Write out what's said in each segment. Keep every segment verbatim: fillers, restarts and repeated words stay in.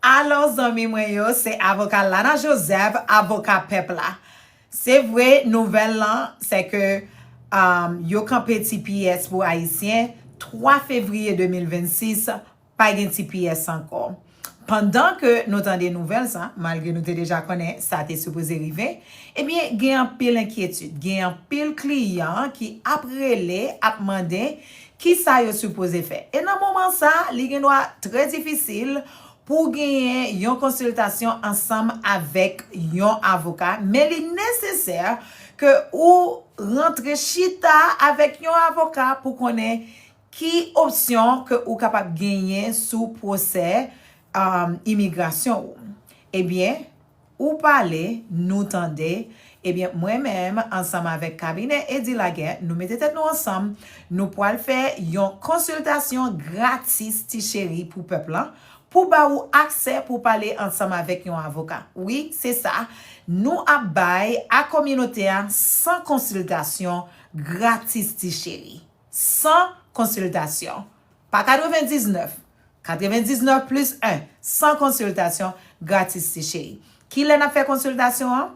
Alò, zanmi mwen yo, se avoka Lana Joseph, avoka pèp la. Se vre, nouvèl lan, se ke um, yo kanpe T P S pou Ayisyen twa fevriye de mil vennsis, pa gen T P S ankò. Pandan ke nou tande nouvèl sa, malgre nou te deja konnen sa te sipoze rive, ebyen, gen anpil enkyetid, gen anpil kliyan ki ap rele, ap mande kisa yo sipoze fè. E nan moman sa, li gen dwa trè difisil pou w genyen yon konsiltasyon ansanm avèk yon avoka, men li nesesè ke ou rantre chita avèk yon avoka pou konnen ki opsyon ke ou kapab genyen sou pwosè um, imigrasyon ou. Ebyen, ou pale, nou tande. Ebyen, mwen menm, ansanm avèk kabinè Edi Lagè, nou mete tèt nou ansanm, nou pwal fè yon konsiltasyon gratis, ti cheri, pou pèp lan, pou ba ou aksè pou pale ansanm avèk yon avoka. Wi, se sa. Nou ap bay a kominote a san konsiltasyon gratis, ti cheri. San konsiltasyon. Pa katrevendiznèf. Katrevendiznèf plis en. San konsiltasyon gratis, ti cheri. Kilè n ap fè konsiltasyon an?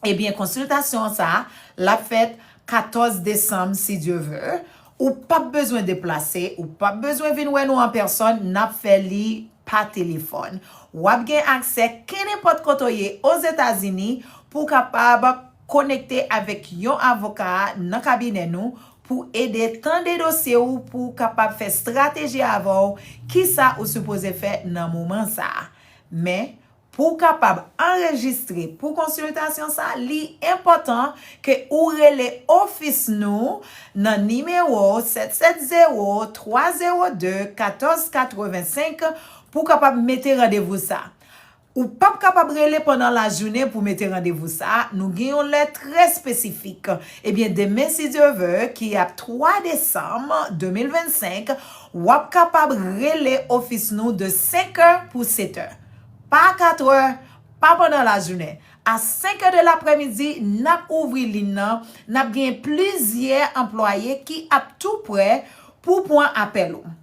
Ebyen, konsiltasyon sa a, l ap fèt katòz desanm, si Dye vle. Ou p ap bezwen deplase, ou p ap bezwen vin wè nou an pèsòn, n ap fè li pa telefòn. W ap gen aksè kenenpòt kote w ye Ozetazini pou w kapab konekte avèk yon avoka nan kabinè nou pou ede tande dosye w pou w kapab fè estrateji avè w, kisa ou sipoze fè nan moman sa a. Men, pou w kapab anrejistre pou konsiltasyon sa, li enpòtan ke ou rele ofis nou nan nimewo sèt sèt zewo, twa zewo de, katòz katrevensenk pou w kapab mete randevou sa. Ou p ap kapab rele pandan lajounen pou mete randevou sa. Nou gen yon lè trè espesifik. Ebyen, demen, si Dye vle, ki ap twa desanm de mil vennsenk, w ap kapab rele ofis nou de senk è pou sèt è. Pa kat è, pa pandan lajounen. A senk è de laprèmidi, n ap ouvri liy nan, n ap gen plizyè anplwaye ki ap tou prè pou pran apèl ou.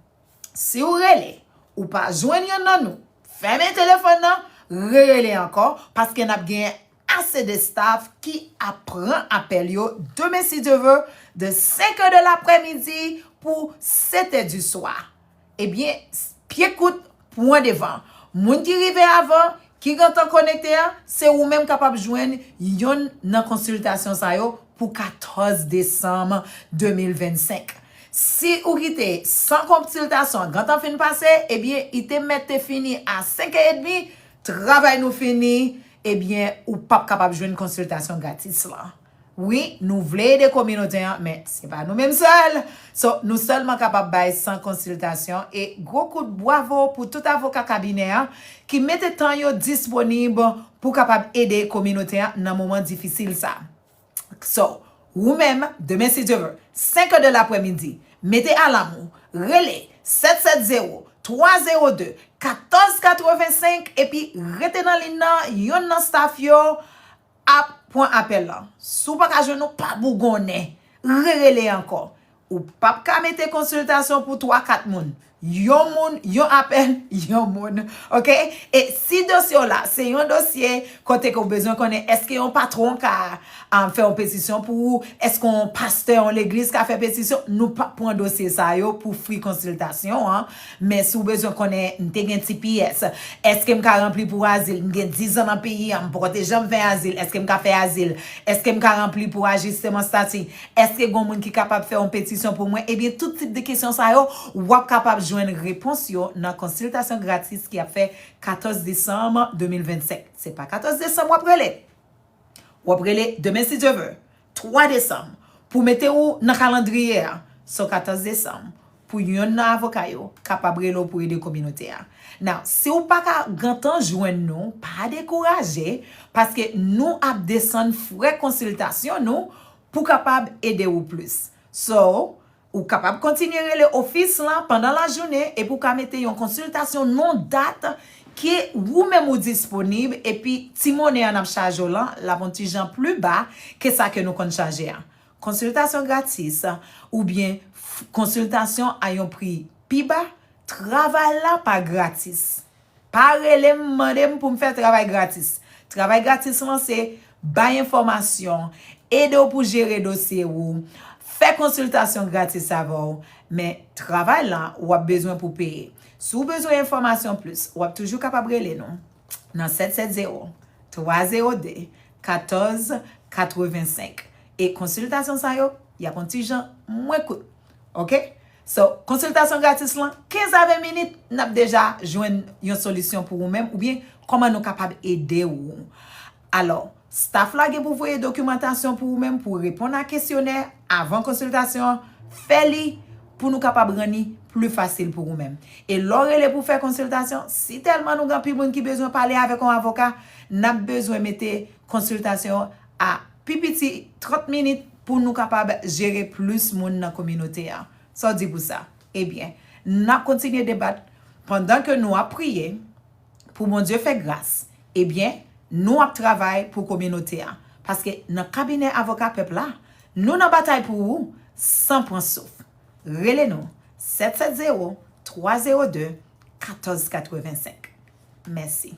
Si w rele, ou pa jwenn yonn nan nou, fèmen telefòn nan, rerele ankò, paske n ap gen ase de staff ki ap pran apèl yo demen, si Dye vle, de senk è de laprèmidi pou sèt è di swa. Ebyen, pye kout, pran devan. Moun ki rive avan, ki gentan konekte a, se ou menm kapab jwenn yonn nan konsiltasyon sa yo pou katòz desanm de mil vennsenk. Si ou kite san konsiltasyon gentan fin pase, ebyen, li te mèt te fini a senk è edmi, travay nou fini, ebyen, ou p ap kapab jwenn konsiltasyon gratis lan. Wi, nou vle ede kominote an, men se pa nou menm sèl. So, nou sèlman kapab bay san konsiltasyon e gwo kout bwavo pou tout avoka kabinè an ki mete tan yo disponib pou kapab ede kominote an nan moman difisil sa. So, ou menm, demen si Dye vle, senk è de laprèmidi, mete alam ou, rele sèt sèt zewo, twa zewo de, katòz katrevensenk epi rete nan liy nan, yonn nan staff yo ap pran apèl lan. Si w pa ka jwenn nou, pa bougonnen. Rerele ankò. Ou p ap ka mete konsiltasyon pou twa, kat moun. Yon moun, yon apèl, yon moun. Oke? E si dosye w la, se yon dosye kote ke w bezwen konnen èske yon patwon ka um, fè yon petisyon pou ou, èske yon pastè yon legliz ka fè petisyon, nou p ap pran dosye sa yo pou free konsiltasyon an. Men si w bezwen konnen, m te gen T P S, èske m ka ranpli pou azil? M gen diz an nan peyi an, m poko te janm fè azil. Èske m ka fè azil? Èske m ka ranpli pou ajisteman stati? Èske gen moun ki kapab fè yon petisyon pou mwen? Ebyen, tout tip de kesyon sa yo, w ap kapab jwenn repons yo nan konsiltasyon gratis ki ap fè katòz desanm de mil vennsenk. Se pa katòz desanm w ap rele. W ap rele demen si Dye vle, twa desanm, pou mete w nan kalandriye a. So, katòz desanm, pou yonn nan avoka yo kapab rele w pou ede kominote a. Now, si w pa ka gentan jwenn nou, pa dekouraje, paske nou ap desann frè konsiltasyon nou pou kapab ede w plis. So, ou kapab kontinye rele ofis lan pandan lajounen epi w ka mete yon konsiltasyon nan dat ke ou menm ou disponib, epi ti monnen an ap chaje w lan, l ap yon ti jan pli ba ke sa ke nou konn chaje a. Konsiltasyon gratis oubyen f- konsiltasyon a yon pri pi ba, travay la pa gratis. Pa rele m, mande m pou m fè travay gratis. Travay gratis lan se bay enfòmasyon, ede w pou jere dosye ou, fè konsiltasyon gratis avè w. Men travay la, w ap bezwen pou peye. Si w bezwen enfòmasyon plis, w ap toujou kapab rele nou nan sèt sèt zewo, twa zewo de, katòz katrevensenk. E konsiltasyon sa yo, y ap yon ti jan mwen kout. Oke? So, konsiltasyon gratis lan, kenz a ven minit, n ap deja jwenn yon solisyon pou ou menm, oubyen kòman nou kapab ede ou. Alò, staff la gen pou voye dokimantasyon pou ou menm, pou reponn a kesyonè avan konsiltasyon an. Fè li pou nou kapab rann li pli fasil pou ou menm. E lè w rele pou fè konsiltasyon, si tèlman nou gen anpil moun ki bezwen pale avèk yon avoka, n ap bezwen mete konsiltasyon a pi piti trant minit pou nou kapab jere plis moun nan kominote a. Sa w di pou sa? Ebyen, n ap kontinye debat pandan ke nou ap priye pou Bondye fè gras. Ebyen, nou ap travay pou kominote a. Paske nan kabinè avoka pèp la, nou nan batay pou ou san pran souf. Rele nou sèt sèt zewo, twa zewo de, katòz katrevensenk. Mèsi.